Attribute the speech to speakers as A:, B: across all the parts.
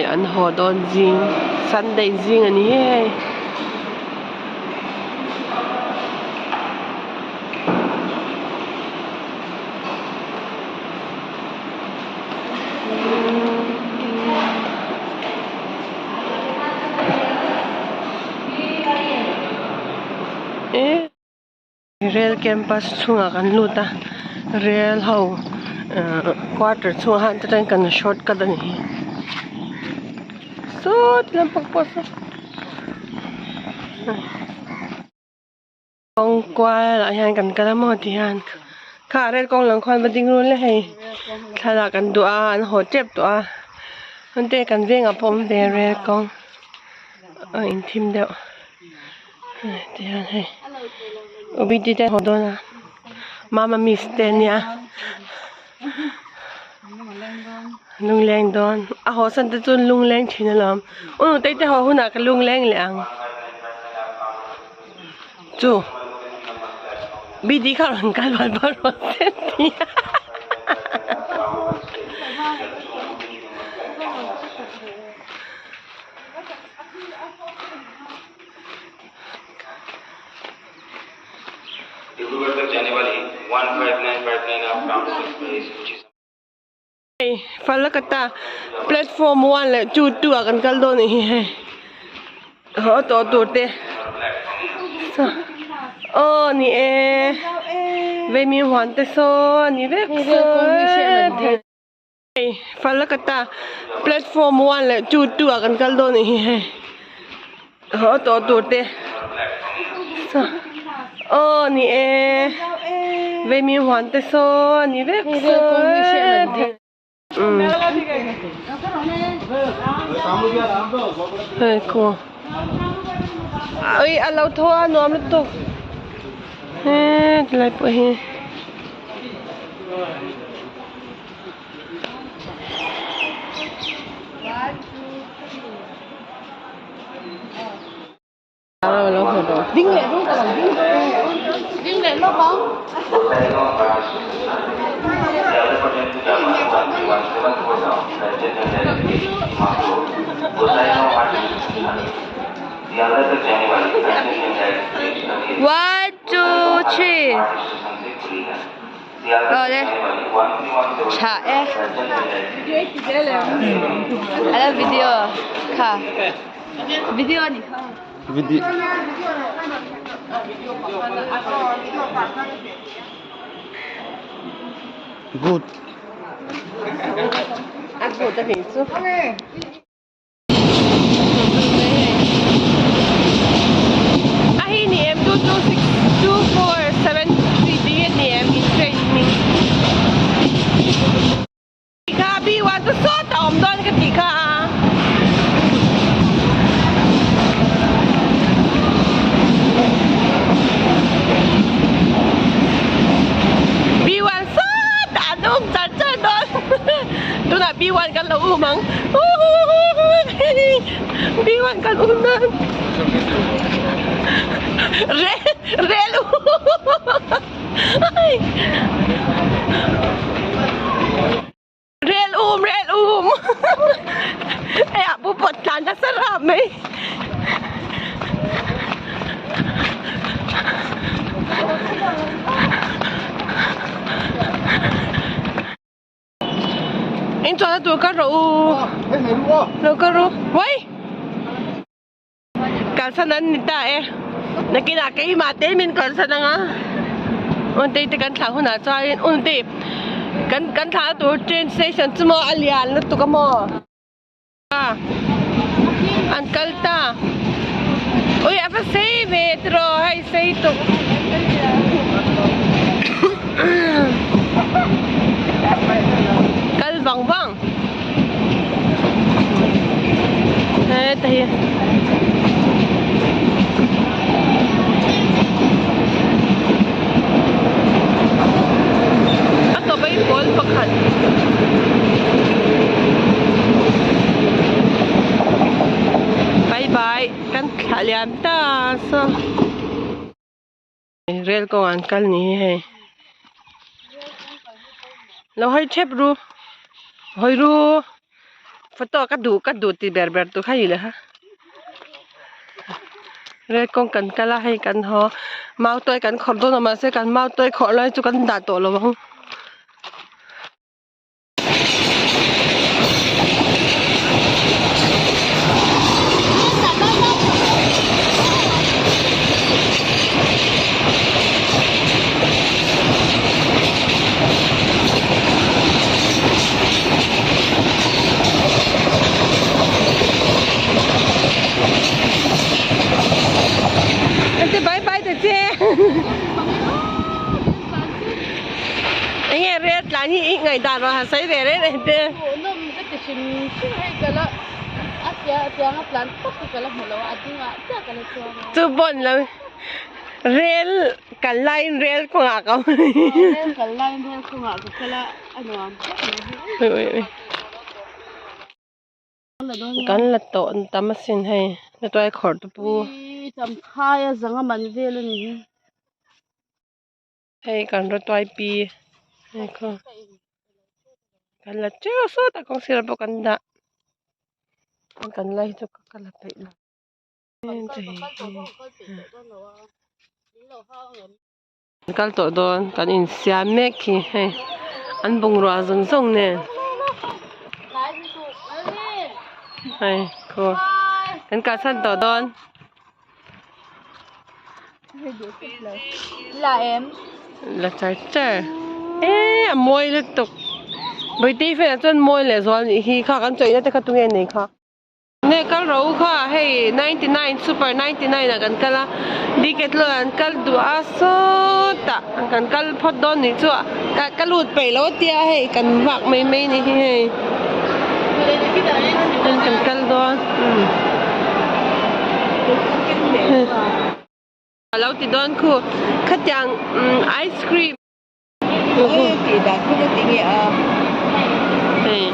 A: An haw dawn zing Sunday zing a ni hei. Rail campus chhungah kan lut a rail ho ehh quarter chhungah khan ta tangin kan shortcut a ni hi saw ti lampang pawh saw kawng kual ah hian kan kal a maw ti hian kha rail kawng lang khuan va ding rul e hei thlalak an duh a an haw tep tawh a hengte kan vengah pawh awm ve rail kawng a inthim deuh. Tihian hei obd te haw dawn a mama miss te ania lungleng dawn a haw san te chuan lungleng thin alawm u nutei te haw hunah ka lungleng leh ang chu bd kha rawn kal val val rawh se ti a. Hei Falakata platform one leh two two ah kan kal dawn anih hi hei haw tawh tur te aw ni e vei huan te saw a ni vek saw. Hei Falakata platform one leh two two ah kan kal dawn anih hi hei haw tawh tur te aw ni e vei mi huan te saw a ni vek saw hei khaw ui a lo thaw a nuam lutuk he tilai pawh hi.
B: One two three. Awle tha e ala video kha video ani kha
C: video good
A: a good a nih chu. A hi ni em 2 2 6 2 4 7 3 tih hi a ni em in train hming kha B one chu sawtah a awm dawn ka tih kha a. B one sawtah an um char char dawn tunah B one kan lo um ang. B1 kan um nan rel rel rel um rel um hei ah pu pawt tlan nasa rap mai. Eng chuan a tur kal rawh u lo kal ru uai kalsan an ni ta e nakinah keimah te min kalsan anga untei te kan thlah hunah chuanin untei kan kan thlah na tur train station chu maw a lian lutuk a maw. An kal ta ui a va sei ve tiraw hei sei tuk kal vang vang heta hi. A tawp a in pawl pakhat. Bye bye kan thlah liam ta saw rail kawng an kal ni hi hei lo hawi thep ru hawi ru. Photo ka duh ka duh ti ber ber tur kha ni leh ha. Rel kawng kan kal a hei kan haw mau tawi kan khawrh dawn a mahse kan mau tawi khawrh lai chu kan dah tawh lo ang. Ante bye bye ta che. Enge rel tlan hi i ngaihdan rawh han sawi ve reng reng te.
B: Hmuhnawm ka ti hrim hrim hei ka la a tiang a tlan tawp hi ka la hmu lo a, a dingah chiah ka la chuang a.
A: Chu pawh ni lo rel kal laiin rel kawngah ka awm.
B: Rel kal laiin rel kawngah ka kal a, a nuam khawp mai.
A: Kan la tawh tam asin hei la tuai khawrh te pu.
B: Ui tam khai a zanga man vel a ni hi.
A: Hei kan rawtuai pi hei khaw kan la teuh sawtah kawng sirah pawh kan dah kan la hi chu ka la peih lo kal tawh dawn kan insiam mek hi hei an bungrua zawng zawng nen hei khaw kan kalsan tawh dawn.
B: La em.
A: La char char. E a mawi lutuk. Bawihtei fela chuan mawi leh zual nih hi kha kan chawihna te kha tunge nei kha. Ne kal ro kha hei 99 super 99 ah kan kal a Decathlon an kal duh a sawtah kan kal phawt dawn nih chu a ka lut peih lo tia hei kan vak mai mai ni hi hei. Kan kal dawn. A lo ti dawn khu khatiang ice cream hei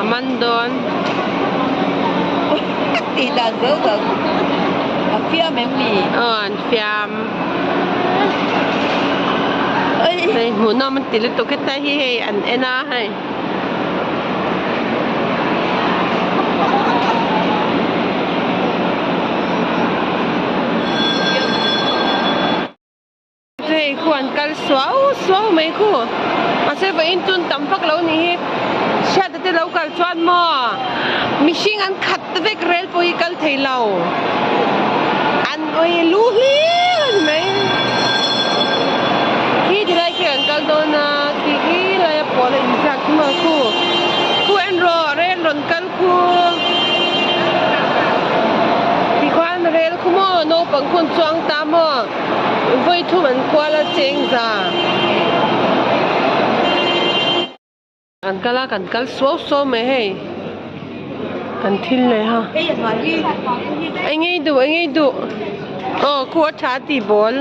A: a man dawn aw an fiam hei hmuhnawm an ti lutuk heta hi hei an en a hei. Hei khu an kal suau suau mai khu mahse vawiin chun tam vak lo ni hi hriat te lo kal chuan maw mihring an khat vek rel pawh hi kal thei lo an awi lu hlir a ni mai khi ti lai khi an kal dawn a khi khi laia pawl a inziak khi maw khu khu en rawh rel rawn kal khu tikhuan rel khu maw naupang khu an chuang ta maw vawi thum an kual a cheng za. Kan kal a kan kal suau suau mai hei kan thil leh ha eng ngei duh eng ngei duh aw khu a tha tih bawl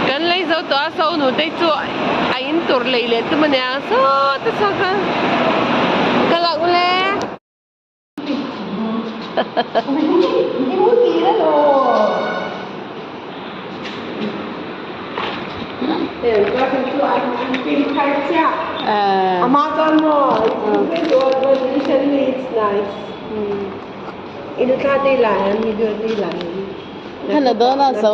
A: kan lei zo tawh a so nu te chu a in tur lei leh tum ania sawta saw kha kal ang ule.
B: Khala dawn a zo.